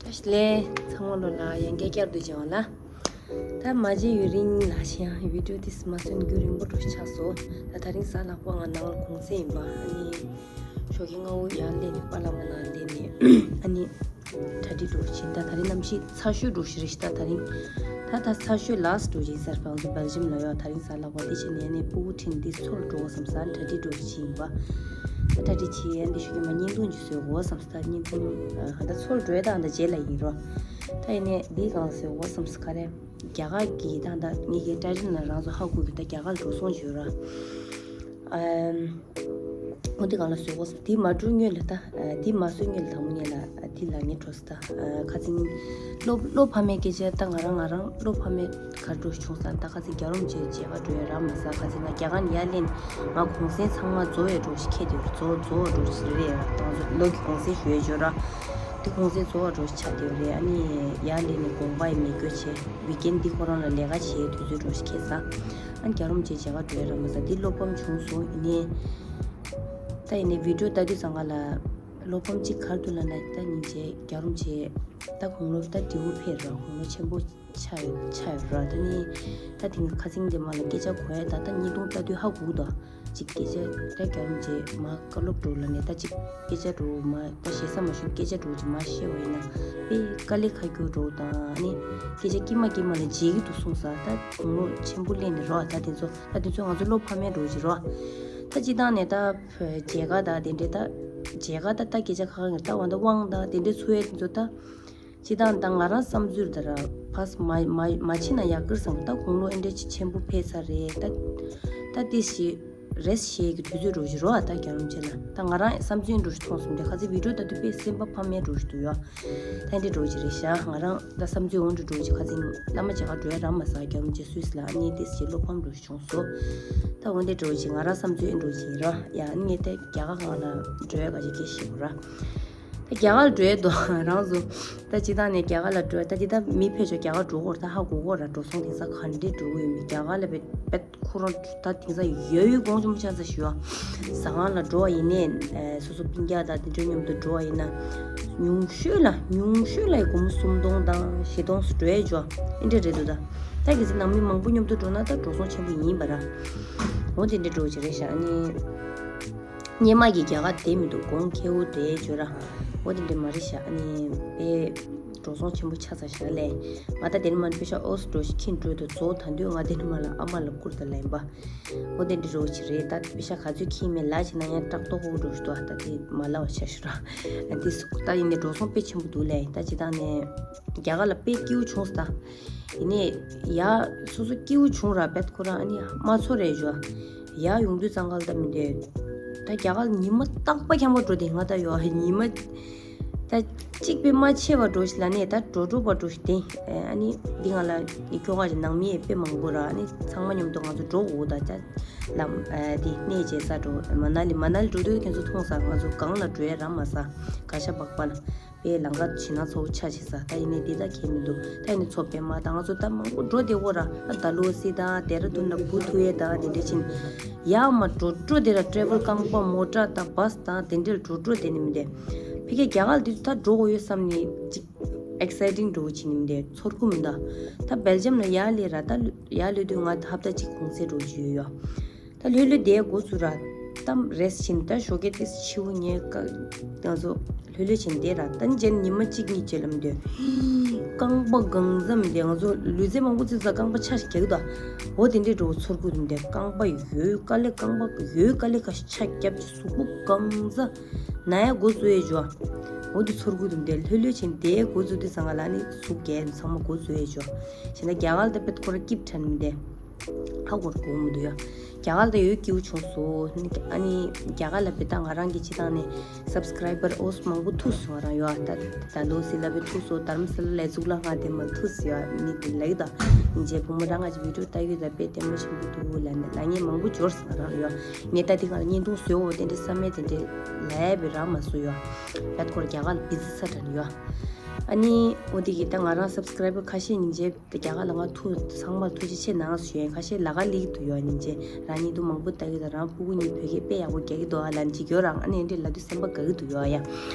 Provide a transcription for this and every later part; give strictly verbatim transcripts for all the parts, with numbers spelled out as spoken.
ལས་ཚང་མ་ལོ་ལ་ཡང་བསྐྱར་བསྐྱར་དུ་བྱུང་ལ། ད་མ་བརྗེད་ཡུན་རིང་ལ་ཞིང་བི་ཌིའོ་དེ་མ་སོན་རྒྱུ་རིང་པོ་འགྲོ་ཆགས་སོ། ད་དེ་རིང་གཟའ་ལྷག་པ་ང་ནང་ལ་གུང་སེང་ཡིན་པ། ཨ་ནི་ཞོགས་ཀྱི་སྔ་པོ་ཡར་སླེབས་ནས་པཱ་ལགས་མ་ནང་སླེབས་ནས། ཨ་ནི་གྲ་སྒྲིག་འགྲོ་བཞིན། ད་དེ་རིང་གནམ་གཤིས་ཚ་ཤོས་འགྲོ་བཞིན་རེད་ཤག་ད་དེ་རིང་། ད་ད་ཚ་ཤོས་ལཱསི་འགྲོ་བཞིན་ཟེར་བ་ང་ཚོ་སྦེལ་ཇམ་ལ་ཡོད། དེ་རིང་གཟའ་ལྷག་པ་དེ་བྱས་ནས་ནི་སྤུ་གུ་ཁྲིད་འདི་ཚུར་འགྲོ་བསམ་ས་གྲ་སྒྲིག་འགྲོ་བཞིན་ཡིན་པ། ད་གྲ་སྒྲིག་བྱས་ཡ་འདི་ཞོགས་ཀྱི་མ་བརྙན་ཐུང་ཅིག་བཟོ་དགོས་བསམ་ས། བརྙན་ཐུང་ཨ་ད་ཚུར་འགྲོ་ཡ་ད་ཨ་ད་རྗེས་ལ་ཡིན་རོ། ད་ཡིན་ནས་འདི་གང་བཟོ་དགོས་བསམ་ས་ག་རེ། རྒྱ་གར་གྱི་ད་ད་ངེད་ཀྱི་ཏྲ་ཏྲིན་ལ་རང་ཚོ་ཧ་གོ་གི་ད་རྒྱ་གར་ལ་འགྲོ་སོང་བརྗོད་ར། ཨམ། འོ་དེ་གང་ལ་བཟོ་དགོས་སམ། དེ་མ་འགྲོ་སྔོན་ལ་ད། དེ་མ་བཟོས་སྔོན་ལ་དང་པོ་ཉིད་ལ་དེ་ལ་ངས་འགྲོ་ས་ད། ཁ་སང་སློབ་སློབ་ཕ་མའི་སྐད་ཆ་ད་ང་རང་ང་རང་སློབ་ཕ་མའི་གར་འགྲོ་བྱུང་ས་ད། ཁ་སང་རྒྱ་རོམ་བྱས་མཇལ་ཁ་འགྲོ་ཡ་རག་མ་སོང་། ཁ་སང་ང་རྒྱ་གར་ནས་ཡར་སླེབས་ནས་ང་གུང་སེང་ཚང་མ་རྫོགས་ཡ་འགྲོ་ཞིག་ཁེལ་དེ་རྫོགས་རྫོགས་འགྲོ་ཞིག་རེད། ད་ང་ཚོ་ལོ་གི་གུང་སེང་ཞུ་ཡ་འཇོག་ར། དེ་གུང་སེང་རྫོགས་འགྲོ་ཞིག་ཆགས་དེ་རེད། ཨ་ནི་ཡར་སླེབས་ནས་དགོངས་པ་ཡི་མེད་སྐྱོ་བྱས་ཝིག་ཨེན་འདི་ཁོ་རང་ལ་ལས་ཀ་བྱས་དུས་ཚོད་འགྲོ་ཞིག་ཁེལ་ས། ཨ་ནི་རྒྱ་རོམ་བྱས་མཇལ་ཁ་འགྲོ་ཡ་རག་མ་སོང་། དེ་བློ་ཕམ་བྱུང་སོང་། ཡིན་ནའི། ད་ཡིན་ནའི་བི་ཌིའོ་ལྟ་དུས་ཙང་ང་ལ་བློ་ཕམ་གཅིག་ག་རེ་འདུག་ལབ་ན། ད་སྙིང་རྗེ་རྒྱ་རོམ་བྱས་ད་དགུང་ལོ་ད་འདི་བོ་ཕེབས་ར། དགུང་ལོ་ཆེན་པོ་ཆགས་ཡོད་ཆགས་ཡོད་ར། ད་ནི་ད་དེང་ཁ་སང་དེ་མ་ལ་སྐད་ཆ་གོ་ཡ་ད་ད་བརྙན་ཐུང་ལྟ་དུས་ཧ་གོ་ད། གཅིག་སྐད་ཆ་ད་རྒྱ་རོམ་བྱས་མ་བཀའ་སློབ་འགྲོ་ལབ་ནས་ད་གཅིག་སྐད་ཆ་འགྲོ་མ་ད་ཞེ་ས་མ་ཞུ་སྐད་ཆ་འགྲོ་གཅིག་མ་བཤད་པ་ཡིན་ན་དཔེ་དཀའ་ལས་ཁག་རྒྱུ་འགྲོ་དང་ནི་སྐད་ཆ་དཀྱིལ་མ་དཀྱིལ་མ་ལ་བརྗེད་ཀྱི་འདུག་གསུངས་ས། ད་དགུང་ལོ་ཆེན་པོ་སླེབས་ནས་ར། ད་དེ་ཚོ་ད་དེ་ཚོ་ང་ཚོ་བློ་ཕམ་མེད་འགྲོ་གཅིག་ར། ད་སྤྱི་བཏང་ནས་ད་བོད་མཇལ་ཁ་ད་དེ་འདྲས་ད་མཇལ་ཁ་ད་ད་སྐད་ཆ་ཁག་ཁག་ད་འོ་ད་དབང་ད་དེ་འདྲས་ཚོ་ཡ་དེ་ཚོ་ད། སྤྱི་བཏང་ད་ང་རང་བསམ་ཚུལ་ད་ར་ཕ་སི་མ་མ་མ་ཕྱིན་ན་ཡག་གི་བསམ། ད་དགུང་ལོ་ཨེ་འདྲ་ཅིག་ཆེན་པོ་ཕེབས་ཚར་རེད་ད། ད་ཏི་ཞིག་རེས་བྱེད་ཀྱི་དུས་ཚོད་འགྲོ་བཞིན་རོ། ཨ་ད་རྒྱ་རོམ་ཆེ་ལ་ད་ང་རང་བསམ་ཚུལ་འགྲོ་བཞིན་མཐོང་སོང་། དེ་ཁ་ཚེ་བི་ཌིའོ་ལྟ་དུས་དཔེ་སེམས་པ་ཕམ་མེད་འགྲོ་བཞིན་འདུག་ཡོ། ད་འདི་འགྲོ་བཞིན་རེད་ཤག་ང་རང་ད་བསམ་ཚུལ་འོང་འགྲོ་འགྲོ་བཞིན་ཁ་ཚེ་བླ་མ་མཇལ་ཁ་འགྲོ་ཡ་རག་མ་སོང་། རྒྱ་རོམ་ཆེ་སུད་སི་ལ་ཨ་ནི་ཏི་ཞིག་བློ་ཕམ་འགྲོ་བཞིན་བྱུང་སོང་། ད་འོ་འདི་འགྲོ་བཞིན་ང་རང་བསམ་ཚུལ་ཨེ་འགྲོ་བཞིན་རོ། ཡ་ཨ་ནི་ངས་ད་རྒྱ་གར་སྒང་ལ་འགྲོ་ཡ་ག་ཅིག་སྐད་ཤེས་གོ་ར། ད་རྒྱ་གར་འགྲོ་ཡས་དོ་རང་ཚོ། ད་སྤྱི་བཏང་ནས་རྒྱ་གར་ལ་འགྲོ་ད་འདི་ད་མི་ཕལ་ཆེར་རྒྱ་གར་འགྲོ་གོ་ར། ད་ཧ་གོ་གོ་ར་འགྲོ་སོང་དེང་སང་ག་འདྲས་འགྲོ་གི་ཡོད་མེད། རྒྱ་གར་ལ་བེད་བེད་ཁོ་རང་ད་དེང་སང་ཡོད་ཡོད་དགོངས་ཆུང་ཆ་ཚ་ཞུ་བ། ཟ་ཁང་ལ་འགྲོ་བ་ཡིན་ནས་སོ་སོ་སྤུན་ཀྱག་དང་དེ་འདྲ་མཉམ་དུ་འགྲོ་བ་ཡིན་ན། ཉུང་ཤོས་ལ་ཉུང་ཤོས་ལ་སྒོར་མོ་སུམ་སྟོང་དང་བཞི་སྟོང་སུ་འགྲོ་ཡས་འཇོ་ཨེ་འདྲ་རེད་འདུག་ད་ད་གལ་སྲིད་ནང་མི་མང་པོ་མཉམ་དུ་འགྲོ་ན་ད་འགྲོ་སོང་ཆེན་པོ་ཡིན་པ་ར། འོ་དེ་འདྲ་འགྲོ་བྱེད་རེད་ཤག་ཨ་ནི། སྔོན་མ་གི་རྒྱ་གར་བསྡད་མི་འདུག་གོང་ཁེ་པོ་དེ་བརྗོད་ར། འོ་དེ་འདྲ་མ་རེད་ཤག་ཨ་ནི་དཔེ་འགྲོ་སོང་ཆེན་པོ་ཆགས་ཚར་ཤག་ལས། ང་ད་དེ་ནས་མར་པེ་ཤ་ཨོ་སི་འགྲོ་ཞིག་ཁྱིན་འགྲོ་དུ་རྫོགས་ད་འདོད་ང་དེ་ནས་མར་ལ་ཨ་མ་ལ་བསྐུར་ད་ལན་པ། འོ་དེ་འདྲ་རོ་ཞིག་རེད། ད་པེ་ཤ་ག་ཚོད་ཁྱིན་མེད་ལ་བྱས་ན་ཡང་སྐྲག་ཏོག་ཧོ་འགྲོ་ཞིག་འདུག་ད་དེ་མ་ལ་བ་ཆ་ཞུ་ར། དེ་སུ་ད་ཡིན་ནས་འགྲོ་སོང་དཔེ་ཆེན་པོ་འདུག་ལས་ད་སྤྱི་བཏང་ནས་རྒྱ་གར་ལ་དཔེ་སྐྱིད་པོ་བྱུང་སོང་ད། ཡིན་ནས་ཡ་སོ་སོ་སྐྱིད་པོ་བྱུང་ར་བེད་ཁོ་རང་ཨ་ནི་མ་ཚོར་རེད་ཞོ། ཡ་ཡོང་དུས་ཙང་ག་ལ་ད་མི་འདོད། ད་རྒྱ་གར་ཉི་མ་རྟག་པ་འཁྱམ་པོ་འགྲོ་དེ་ང་ད་ཡོ་ཉི་མ། ད་གཅིག་པའི་མ་ཆེ་བ་འགྲོ་ཞིག་ལ་ནས་ད་འགྲོ་འགྲོ་པ་འགྲོ་ཞིག་དེ་ཨ་ནི་འདི་ང་ལ་ནི་ཁྱོ་ག་ཅིག་ནང་མི་ཡས་དཔེ་མང་པོ་ར་ཨ་ནི་ཚང་མ་མཉམ་དུ་ང་ཚོ་འགྲོ་འོ་ད་ཅ་ལམ་དེ་གནས་བྱེད་ས་འགྲོ་མ་ན་ལི་མ་ན་ལི་འགྲོ་དུས་ཁྱེད་ཚོ་མཐོང་ས་ང་ཚོ་གང་ལ་འགྲོ་ཡ་ར་མ་ས་ག་ཤ་བག་པ་ལ། དཔེ་ལམ་ཁ་བྱིན་ན་ཚོ་ཆ་ཆེ་ས་ད་ཡིན་ནས་འདི་ད་ཁྱད་མི་འདུག་ད་ཡིན་ནས་ཚོ་པའི་མ་ད་ང་ཚོ་ད་མང་པོ་འགྲོ་བདེ་བོ་ར་ཨ་ད་ལོ་སི་ད་དེ་ར་དུ་ན་བུ་ཐུ་ཡེ་ད་དེ་འདྲ་ཕྱིན་ཡ་མ་འགྲོ་འགྲོ་དེ་ར་ཊེ་ཝལ་རྐང་པ་མོ་ཊ་ད་བྷ་སི་ད་དེ་འདྲ་འགྲོ་འགྲོ་དེ་ནི་མི་འདེ་ཕི་ཁེ་རྒྱ་གར་དུ་ད་འགྲོ་གོ་ཡོད་བསམ་ནི་ཅིག་ཨེག་སའི་ཊིང་འགྲོ་གོ་ཕྱིན་ནི་མི་འདེ་ཚོར་ཁུ་མི་འདའ་ད་སྦེལ་ཇམ་ལ་ཡ་ལེ་ར་ད་ཡ་ལེ་དུ་ང་ཧབ་ད་ཅིག་གུང་སེ་འགྲོ་གི་ཡོད་ཡོད། ད་ལྷོད་ལྷོད་བསྡད་འགོ་ཚུགས་ར། གཏམ་རེས་བྱིན་ད་ཞོགས་ཀས་ཏིས་ཕྱི་བོ་ཉལ་ཀ་ང་ཚོ་ལྷོད་ལྷོད་བྱིན་བསྡད་ར་ད་ནི་རྗེས་ཉི་མ་གཅིག་གཉིས་རྗེས་ལ་མི་འདོད། རྐང་པ་གང་ཟ་མི་འདོད་ང་ཚོ་ལུས་རྩལ་མང་པོ་བྱེད་ས་རྐང་པ་ཆ་ཞིག་རྒྱག་གི་འདུག་འོ་དེ་འདྲས་འགྲོ་ཚོར་གུ་མི་འདོད་རྐང་པ་ཡོད་དཀའ་ལས་རྐང་པ་ཡོད་དཀའ་ལས་ཁ་ཤས་ཆ་རྒྱབ་ཀྱི་གཟུགས་པོ་གང་ཟ་ན་ཡ་འགོ་བཙུགས་ཡས་འཇོ། འོ་དེ་ཚོར་གུ་མི་འདོད་ལྷོད་ལྷོད་བྱིན་བསྡད་འགོ་བཙུགས་དུས་ཚང་ག་ལ་ནི་གཟུགས་རྒྱས་ཚང་མ་འགོ་བཙུགས་ཡས་འཇོ། བྱས་ན་རྒྱ་གར་ལ་ད་དཔེ་ཁོ་ར་སྐྱིབས་ཕྲན་མི་འདོད། ཧ་གོ་ར་གོ་མི་འདུག་ཡ། རྒྱ་གར་ལ་ཡོད་སྐྱིད་པོ་བྱུང་སོང་། ཨ་ནི་རྒྱ་གར་ལ་བི་ད་ང་རང་གི་སྤྱི་བཏང་ནས་སབ་སི་ཀ་རའི་བར་ཨོ་སི་མང་པོ་ཐུག་སོང་ང་རང་ཡོད་ཨ་ད་ད་ལོ་སི་ལ་བི་ཐུག་སོང་དར་མ་ས་ལ་ལས་གཙུག་ལག་ཁང་དེ་མ་ཐུག་སོང་ཡོད་མི་དེ་ལ་ཡི་ད་ཉིན་རྗེས་བུ་མོ་རང་ང་ཅི་བི་ཌིའོ་ལྟ་གི་ད་དཔེ་ལྟད་མོ་ཆེན་པོ་འདུག་ལ་ནི་ལ་ངས་མང་པོ་འབྱོར་སོང་ང་རང་ཡོད་ངས་ད་དེ་ག་ལ་བརྙན་ཐུང་བཟོས་འོ་དེ་འདྲ་བསམ་མེད་དེ་འདྲ་ལས་བི་རག་མ་སོང་ཡོད་ཡ་ད་ཁོར་རྒྱ་གར་ལ་བི་ཛི་ས་དྲན་ཡོད་ཨ་ནི་འོ་དེ་གི་ད་ང་རང་སབ་སི་ཀ་རའི་བར་ཁ་ཤས་ཉིན་རྗེས། དེ་རྒྱ་གར་ལ་ང་ཐུག་ཚང་མར་ཐུགས་རྗེ་ཆེ་གནང་ཞུ་ཡས་ཁ་ཤས་ལ་ཁ་ལིག་ཏུ་ཡོད་ཉིན་རྗེས་རང་ཉིད་དུ་མང་པོ་ལྟ་གི་དང་རང་ཕྲུ་གུ་གཉིས་བོད་སྐད་དཔེ་ཡག་པོ་རྒྱག་གི་འདུག་ཨ་ལ་འཇིགས་ཡོད་རང་ཨ་ནི་འདྲེ་ལ་དུས་སེམས་པ་དགའ་གི་འདུག་ཡོད་ཨ་ཡ།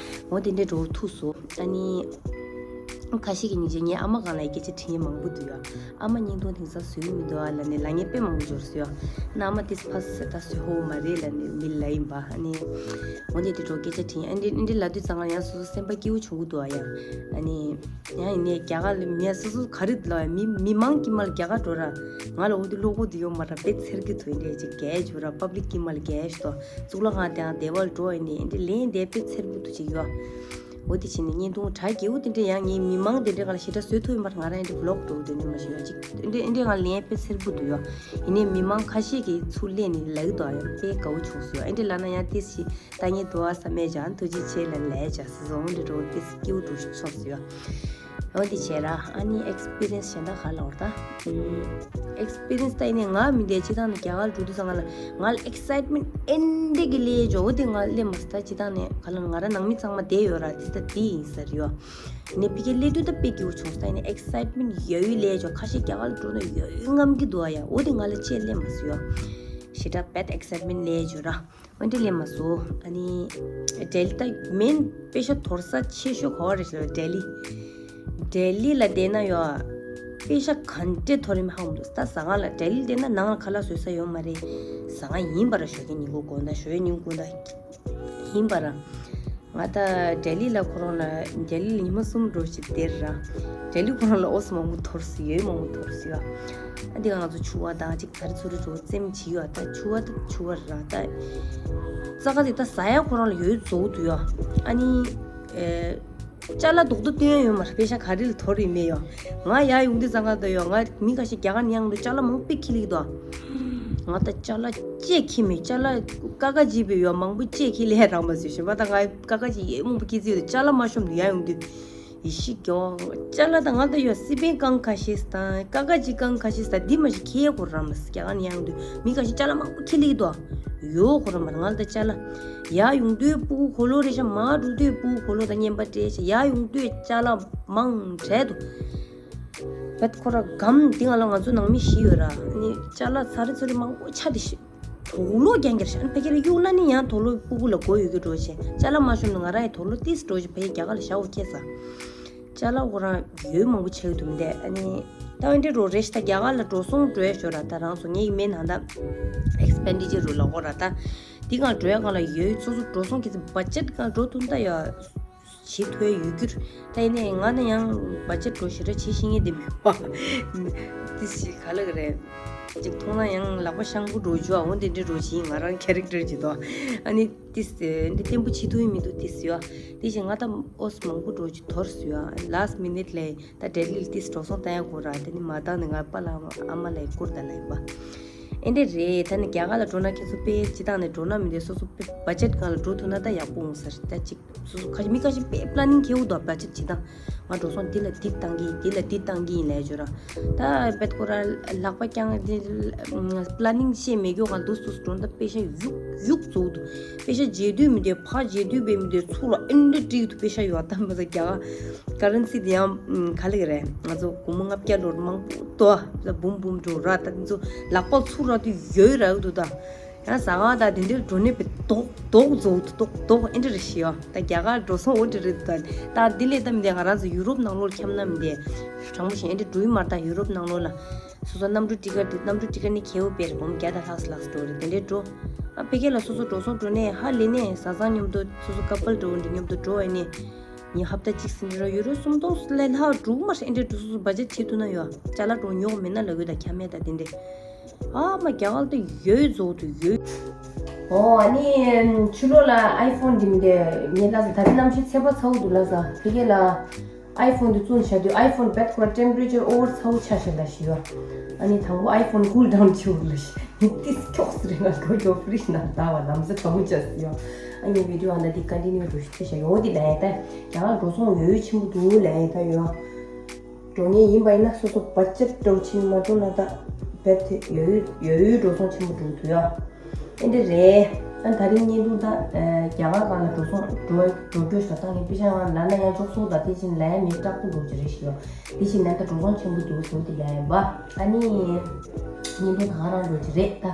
འོ་དེ་འདྲེ་འགྲོ་ཐུག་སོ་ཨ་ནི། ཁ་ཤས་ཀྱིས་སྙིང་རྗེ། ངའི་ཨ་མ་སྒང་ལ་སྐད་ཆ་དྲིས་མཁན་མང་པོ་འདུག་ཡ། ཨ་མ་བརྙན་ཐུང་དེང་སང་བཟོ་གི་མི་འདུག་ཨ་ལབ་ནས་ལབ་མཁན་དཔེ་མང་པོ་འབྱོར་སོང་ཡ། ཨ་མ་དེ་ཕར་ཟེར་ད་བཟོ་ཧོ་མ་རེད་ལབ་ནས་མི་ལབ་ཡིན་པ། ཨ་ནི་འོ་དེ་དེ་འདྲ་སྐད་ཆ་དྲིས། ཨ་འདི་འདི་ལབ་དུས་ཙང་ང་ཡང་སོ་སོ་སེམས་པ་སྐྱིད་པོ་བྱུང་གི་འདུག་ཨ་ཡ། ཨ་ནི་ཡང་ཡིན་ནའི་རྒྱ་གར་ལ་མི་སོ་སོ་ག་རེ་ལབ་ཡ། མི་མི་མང་གི་མ་ལ་རྒྱ་གར་འགྲོ་ར། ང་ལ་འོ་དེ་བློ་ཁོག་དེ་ཡོད་མ་ར། དཔེ་འཚེར་གི་འདུག་འདྲ་ཅིག་གས་བྱུང་ར། པབ་ལིག་གི་མ་ལ་གས་ཤི་ཏོ། གཙུག་ལག་ཁང་དེའང་བདེ་བར་འགྲོ་ཡིན་ནའི་འདི་ལན་དེ་དཔེ་འཚེར་གི་འདུག་ཅིག་ཡོད། འོ་དེ་བྱས་ནས་བརྙན་ཐུང་གྲ་རྒྱས་པོ་དེ་འདྲ་ཡང་ངའི་མི་མང་དེ་འདྲའི་སྒང་ལ་ཞེ་དྲག་བཟོ་ཐུབ་ཡོད་མ་རེད། ང་རང་འདི་འདྲའི་བི་ལོག་འགྲོ་དེ་འདྲ་མ་ཞིག་ཡོད་ཅིག་འདི་འདྲའི་འདི་འདྲའི་སྒང་ལ་ལན་དཔེ་འཚེར་པོ་འདུག་ཡོད། ཡིན་ནའི་མི་མང་ཁ་ཤས་ཀྱིས་ཚུར་སླེབས་ནས་ལབ་ཀྱི་འདུག་ཨ། ཡང་དཔེ་དགའ་བོ་བྱུང་སོང་ཡོད། འདི་འདྲ་ལབ་ན་ཡང་ཏོག་ཙམ་ལྟ་མཁན་འདུག་ཨ་བསམ་མེད་ཅིག་ཨ་ཐུགས་རྗེ་ཆེ་ལབ་ལབ་ཅིག་སོང་འདི་འདྲ་ཏོག་ཙམ་སྐྱིད་པོ་འདུག་བྱུང་སོང་ཡོད། འོ་དེ་བྱས་ར། ཨ་ནི་ཨེགས་པི་རི་ཡན་སི་གཞན་དག་ག་ལབ་དགོས་རེད་ད། ཨེགས་པི་རི་ཡན་སི་ད་ཡིན་ནའི་ང་མི་འདི་སྤྱིར་བཏང་ནས་རྒྱ་གར་ལ་འགྲོ་དུས་ཙང་ང་ལ་ང་ལ་ཨེག་སའིཊ་མེན་ཊི་ཨེ་འདྲ་གི་སླེབས་ཡོད། འོ་དེ་ང་སླེབས་མ་སོང་ད། སྤྱིར་བཏང་ནས་ག་ལབ་ན་ང་རང་ནང་མི་ཚང་མ་བསྡད་ཡོད་ར། དེ་ད་དེ་ཡིན་ས་རེད་ཡོད། ཡིན་ནའི་ཕ་གིར་སླེབས་དུས་ད་དཔེ་སྐྱིད་པོ་བྱུང་སོང་ད། ཡིན་ནའི་ཨེག་སའིཊ་མེན་ཊི་ཡོད་ཡོད་སླེབས་ཡོད། ཁ་ཤས་རྒྱ་གར་ལ་འགྲོ་ན་ཡོད་ཡོད་རྔམ་གྱི་འདུག་ཨ་ཡ། འོ་དེ་ང་ལ་ཅིག་སླེབས་མ་སོང་ཡོད། ཞེ་དྲག་བེཌ་ཨེག་སའིཊ་མེན་ཊི་སླེབས་ཡོད་ར། འོ་འདི་སླེབས་མ་སོང་། ཨ་ནི་ལྡི་ལི་ད་མེན་པེ་ཤ་དོར་ས་ཆེ་ཤོས་ག་བ་རེད་ཟེར་ན་ལྡི་ལི། ལྡི་ལི་ལ་བསྡད་ན་ཡོད། པེ་ཤ་ག་འདྲས་དོར་ཡིན་མིན་ཧ་གོ་མི་འདུག་ད་ཟ་ཁང་ལ་ལྡི་ལི་བསྡད་ན་ནང་ལ་ཁ་ལག་བཟོ་ས་ཡོད་མ་རེད། ཟ་ཁང་ཡིན་པ་ར། ཞོགས་ཀས་ཉིན་གུང་དགོང་དག་ཞོགས་ཀས་ཉིན་གུང་དགོང་དག་ཡིན་པ་ར། ང་ད་ལྡི་ལི་ལ་ཁོ་རང་ལ་ལྡི་ལི་ལ་ཉི་མ་གསུམ་འགྲོ་ཞིག་བསྡད་ར། ལྡི་ལི་ཁོ་རང་ལ་ཨོ་སི་མང་པོ་དོར་སོང་ཡོད། མང་པོ་དོར་སོང་ཡོད། ཨ་འདི་ང་ཚོ་ཕྱུ་པ་དང་ཅིག་ད་རི་ཚོ་རི་འགྲོ་རྩེད་མོ་བྱེད་ཡོད། ད་ཕྱུ་པ་ད་ཕྱུ་པ་ར་ད། རྩྭ་ཁ་ཅིག་ད་ཟ་ཡ་ཁོ་རང་ལ་ཡོད་བཟོ་འདུག་ཡོད། ཨ་ནི་ཨེ། ཅ་ལག་རྡོག་རྡོག་སྟོན་ཡ་ཡོད་མ་རེད། པེ་ཤ་ག་རེ་ལ་དོར་ཡིན་མེད་ཡོད། ང་ཡར་ཡོང་དུས་ཙང་ཀ་ད་ཡོད། ང་མི་ཁ་ཤས་རྒྱ་གར་ནས་ཡར་ཡོང་དུས་ཅ་ལག་མང་པོ་དཔེ་འཁྱེར་སླེབས་ཀྱི་འདུག་ང་ད་ཅ་ལག་ཅིག་འཁྱེར་མེད། ཅ་ལག་ཀ་ཀ་ཅིག་དཔེ་ཡོད། མང་པོ་ཅིག་འཁྱེར་སླེབས་རག་མ་སོང་། གཞན་པ་ད་ང་ཀ་ཀ་ཅིག་ཡོད། མང་པོ་འཁྱེར་རྩིས་ཡོད། ཅ་ལག་མ་ཤོར་ནས་ཡར་ཡོང་དུས་ཡེ་ཤེས་ཀྱོ། ཅ་ལག་ད་ང་ད་ཡོད། སི་པན་རྐང་ཁ་ཤས་དང་ཀ་ཀ་ཅིག་རྐང་ཁ་ཤས་དང་འདི་མ་གཞི་འཁྱེར་ཡ་ཁོ་རང་མ་སོང་། རྒྱ་གར་ནས་ཡར་ཡོང་དུས་མི་ཁ་ཤས་ཅ་ལག་མང་པོ་འཁྱེར་སླེབས་ཀྱི་འདུག་ཡོད་ཁོ་རང་མ་རེད། ང་ལ་ད་ཅ་ལག་ཡར་ཡོང་དུས་ཕྲུ་གུ་གོས་ལོག་རེད་ཤག་མར་འགྲོ་དུས་ཕྲུ་གུ་གོས་ལོག་དང་རྔན་པ་སྤྲད་ཤག་ཡར་ཡོང་དུས་ཅ་ལག་མང་དྲགས་འདུག་བེད་ཁོ་ར་སྒམ་འདི་ང་ལ་ང་ཚོ་ནང་མི་བཞི་ཡོད་ར། ནི་ཅ་ལག་ཚ་རེ་ཚུ་རེ་མང་པོ་ཆགས་བསྡད་ཤག་དུག་ལོག་རྐྱང་རྐྱང་རེད་ཤག་ཨ་ནི་ཕ་གི་ལ་གཡུག་ན་ནི་ཡང་དུག་ལོག་ཕྲུ་གུ་ལ་འགོས་ཡོད་ཀྱི་འགྲོ་བྱས། ཅ་ལག་མ་ཤོར་ན་ང་རང་ཡང་དུག་ལོག་ཏིས་འགྲོ་བྱས་ཕ་གི་རྒྱ་གར་ལ་བཞག་འོ་ཁྱད་ས། ཅ་ལག་ཁོ་རང་ཡོད་མང་པོ་ཆགས་ཀྱི་འདུག་མི་འདུག་ཨ་ནི་ད་འདི་འདྲ་རེད་ཤག་ད་རྒྱ་གར་ལ་འགྲོ་སོང་འགྲོ་ཡ་ཤོར་ར། ད་རང་ཚོ་ངའི་མེད་ན་ད་ཨེགས་པེན་ཌི་ཅར་རུ་ལ་འོ་ར། ད་འདི་གང་འགྲོ་ཡ་གང་ལ་ཡོད། སོ་སོ་འགྲོ་སོང་གི་བ་ཇེཊ་གང་འགྲོ་ཐུབ་ད་ཡ་བྱེད་ཐུབ་ཡ་ཡོད་རྒྱུ་རེད། ད་ཡིན་ནའི་ང་ནི་ཡང་བ་ཇེཊ་འགྲོ་ཞེ་དྲག་བྱེད་ཤེས་མཁན་དེ་མེད་པ། དེ་ཞིག་ག་ལ་གི་རེད། ཅིག་མཐོང་ན་ཡང་ལག་པ་ཤང་པོ་འགྲོ་རྒྱུ་ཨ་འོ་འདི་འདྲ་འགྲོ་བྱེད་ང་རང་ཁེ་རེག་ཊར་ཅིག་དོ། ཨ་ནི་ཏིས་འདི་བརྟན་པོ་བྱེད་ཐུབ་ཡིན་མི་འདུག་ཏིས་ཡོད། དེ་བཞིན་ང་ད་ཨོ་སི་མང་པོ་འགྲོ་རྒྱུ་དོར་སོང་ཡོད། ལཱ་སི་མི་ནིཊ་ལ་ད་ལྡི་ལི་ལ་ཏིས་འགྲོ་སོང་བཏང་ཡ་དགོས་ར། དེ་ནི་མ་བཏང་ནས་ང་པཱ་ལགས་ཨ་མ་ལགས་བསྐུར་ད་ལབ་ཡིན་པ། ཨེ་འདྲ་རེད། ད་ནི་རྒྱ་གར་ལ་འགྲོ་ན་ཁྱེད་ཚོ་དཔེ་སྤྱིར་བཏང་ནས་འགྲོ་ན་མི་འདུག་སོ་སོ་དཔེ་བ་ཇེཊ་སྒང་ལ་འགྲོ་ཐུབ་ན་ད་ཡག་པོ་འོང་ས་རེད། ད་ཅིག་སོ་སོ་ཁ་མི་ཁ་ཤས་དཔེ་པ་ལ་ནིང་ཁེ་འུ་དོ་བ་ཇེཊ་བྱེད་སྟངས། ང་འགྲོ་སོང་འདི་ལ་འདི་བཏང་གི་ཡིན། འདི་ལ་འདི་བཏང་གི་ཡིན་ལབ་བརྗོད་ར། ད་བེད་ཁོ་ར་ལག་པ་བརྐྱངས་འདི་པ་ལ་ནིང་བཤད་མེད་སྐྱོ་གང་འདུག་སུ་འགྲོ་ད་པེ་ཤ་ཡུག་ཡུག་བཙུགས་འདུག་པེ་ཤ་རྗེས་མཐུད་མི་འདུག་ཕ་རྗེས་མཐུད་པའི་མི་འདུག་ཚུར་ལ་ཨེ་འདྲ་བསྒྲིགས་འདུག་པེ་ཤ་ཡོད་དམ་པ་ས་རྒྱ་གར་ཀ་རན་སི་དེ་ཡང་ག་ལ་གི་རེད། ང་ཚོ་སྒོར་མོ་ལྔ་བརྒྱ་ལོར་མང་པོ་ཏོ་ལ་འབུམ་འབུམ་འགྲོ་ར། ད་དེ་ཚོ་ལག་པ་ཚུར་ར་དུ་ཡོད་ར་འདུག་ད། ཡང་ཟ་ཁང་དང་དེ་འདྲའི་འགྲོ་ནས་པའི་རྡོག་རྡོག་རྫོགས་འདུག་རྡོག་རྡོག་ཨེ་འདྲ་རེད་ཤི་ཡོ། ད་རྒྱ་གར་འགྲོ་སོང་འོ་འདྲ་རེད་འདུག་ད་ད་འདི་ལས་ད་མི་འདི་ང་རང་ཚོ་ཡུ་རོབ་ནང་ལོགས་འཁྱམ་ན་མི་འདི་དྲང་པོ་བཤད་ཨེ་འདྲ་འགྲོ་ཡི་མ་རེད། ད་ཡུ་རོབ་ནང་ལོགས་ལ་སོ་སོ་གནམ་གྲུ་ཊི་ཀེ་ཊི་འདི་གནམ་གྲུ་ཊི་ཀེ་ཊི་ནི་ཁེའུ་པེར་སྒོར་མོ་བརྒྱ་དང་ལྷག་ཙམ་ལྷག་ཙམ་འགྲོ་རེད། དེ་འདྲའི་འགྲོ་ཨ་ཕ་གི་ལ་སོ་སོ་འགྲོ་སོང་འགྲོ་ནས་ཧ་ལས་ནས་བཟའ་ཚང་མཉམ་དུ་སོ་སོ་ཀ་པལ་འགྲོ་འདི་མཉམ་དུ་འགྲོ་ཨེ་ནས་ཉིན་ཧབ་ཏ་གཅིག་ཟིན་འགྲོ་ཡུ་རོ་སུམ་སྟོང་ལས་ལྷག་འགྲོ་གི་མ་རེད། ཨེ་འདྲའི་འགྲོ་སོ་སོ་བ་ཇེཊ་བྱེད་ཐུབ་ན་ཡོ། ཅ་ལག་འགྲོ་ཉོག་མེད་ན་ལབ་གི་ད་ཁྱམས་ཡ་ད་དེ་འདྲའི། ཨ་མ་རྒྱ་གར་དུ་ཡོད་རྫོགས་དུ་ཡོད། ཨོ་ཨ་ནི་ཕྱི་ལོགས་ལ་ཨའི་ཕོན་འདི་མི་འདྲ་ངས་ལ་ས་ད་རེས་གནམ་གཤིས་ཚ་བ་ཚ་བོ་འདུག་ལ་ས་ཕ་གི་ལ་ཨའི་ཕོན་འདི་བཙོང་བྱ་དུས་ཨའི་ཕོན་བེད་ཁོ་ཊེམ་པ་རེ་ཅར་ཨོ་ཝར་ཚ་བོ་ཆགས་ཤག་ལ་ཞུ་ཡོ། ཨ་ནི་དང་པོ་ཨའི་ཕོན་ཀུལ་ཌའུན་བྱེད་འོ་ལ་ཞུ་ནི་ཏིས་ཁྱོགས་སུ་རེ་ང་གོ་ཇོ་ཕི་རིཇ་ནང་ད་བ་ལམ་ས་ཁྲ་མོ་ཆགས་སུ་ཡོ། ཨ་ནི་བི་ཌིའོ་ཨ་ན་འདི་ཀོན་ཊི་ནིའུ་འགྲོ་ཞུ་ཐེ་ཤ་ཡོ། འོ་འདི་ལ་ཡ་ད་རྒྱ་གར་འགྲོ་སོང་ཡོད་ཆེན་པོ་འདུག་ལ་ཡ་ད་ཡོ། འགྲོ་ངེས་ཡིན་པ་ཡིན་ན་སོ་སོ་བ་ཇེཊ་འདྲ་བོ་ཆེན་མ་འགྲོ་ན་ད་བེད་དེ་ཡོད་ཡོད་ཡོད་འགྲོ་སོང་ཆེན་པོ་འགྲོ་གི་འདུག་ཡ། ཨེ་འདྲ་རེད། ཨ་ད་རིང་བརྙན་ཐུང་ད་རྒྱ་གར་སྒང་ལ་འགྲོ་སོང་འགྲོ་འགྲོ་སྐྱོད་ཞབས་ཏང་ངས་པི་ཤ་ང་ལ་ན་ཡང་ཅོག་སོ་ད་དེ་བཞིན་ལ་ཡང་མི་སྐྲག་པོ་འགྲོ་གི་རེད་ཞུ་ཡ། དེ་བཞིན་ན་ད་འགྲོ་སོང་ཆེན་པོ་འདུག་ཟེར་དེ་ལ་ཡང་བ། ཨ་ནི་བརྙན་ཐུང་ད་ག་རང་འགྲོ་གི་རེད་ད།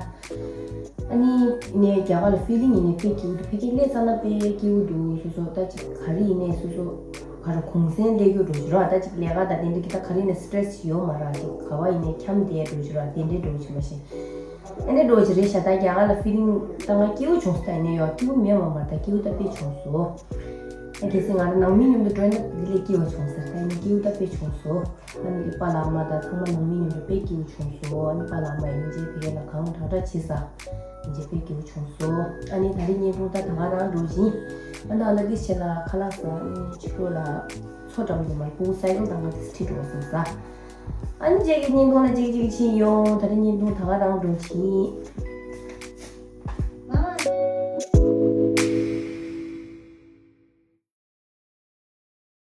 ཨ་ནི་ནས་རྒྱ་གར་ལ་ཕི་ལིང་ཡིན་ནས་དཔེ་སྐྱིད་པོ་འདུག་ཕ་གི་སླེབས་ཙ་ན་དཔེ་སྐྱིད་པོ་འདུག་སོ་སོ་ད་ཅིག་ག་རེ་ཡིན་ནས་སོ་སོ། ག་རེ་གུང་སེང་སླེབས་རྒྱུ་འགྲོ་གི་ར། ད་ཅིག་ལས་ཀ་ད་དེ་འདྲ་གི་ད་ག་རེ་ནས་སི་ཊེ་རེ་སི་ཡོད་མ་ར། ཅིག་ག་བ་ཡིན་ནས་འཁྱམ་བསྡད་འགྲོ་གི་ར། དེ་འདྲ་འགྲོ་གི་མ་ཤེས། ཨ་ནི་འགྲོ་གི་རེད་ཤག་ད་རྒྱ་གར་ལ་ཕི་ལིང་ད་ང་སྐྱིད་པོ་བྱུང་སོང་། ད་ཡིན་ན་ཡོད་སྐྱིད་པོ་མེད་མ་མ་ད་སྐྱིད་པོ་ད་དཔེ་བྱུང་སོང་། ཨ་གལ་སྲིད་ང་རང་ནང་མི་མཉམ་དུ་འགྲོ་ན་དེ་ལས་སྐྱིད་པ་བྱུང་ཟེར། ད་ཡིན་ན་སྐྱིད་པོ་ད་དཔེ་བྱུང་སོང་། ཨ་ནི་པཱ་ལགས་མ་དང་ཚང་མ་ནང་མི་མཉམ་དུ་དཔེ་སྐྱིད་པོ་བྱུང་སོང་། ཨ་ནི་པཱ་ལགས་མ་ཡིན་ཅེ་ཕི་ལ་གང་དྲག་དྲག་བྱས་ས། ཡིན་ཅེ་དཔེ་སྐྱིད་པོ་བྱུང་སོང་། ཨ་ནི་ད་རེས་བརྙན་ཐུང་ད་ད་ག་རང་འགྲོ་བཞིན། ཨ་ནི་ཨ་ལ་དེ་ཆེ་ལ་ཁ་ལག་ཟ། ཨ་ནི་ཕྱི་དྲོ་ལ་མཚོ་འགྲམ་དུ་མར་ཕུ་སའི་ཀལ་དང་ང་དེ་ཁྲིད་འགྲོ་སོང་ས། ཨ་ནི་ཅེ་གི་བརྙན་ཐུང་ལ་ཅིག་ཅིག་ཕྱིན་ཡོང་། ད་རེས་བརྙན་ཐུང་ད་ག་རང་འགྲོ་བཞིན།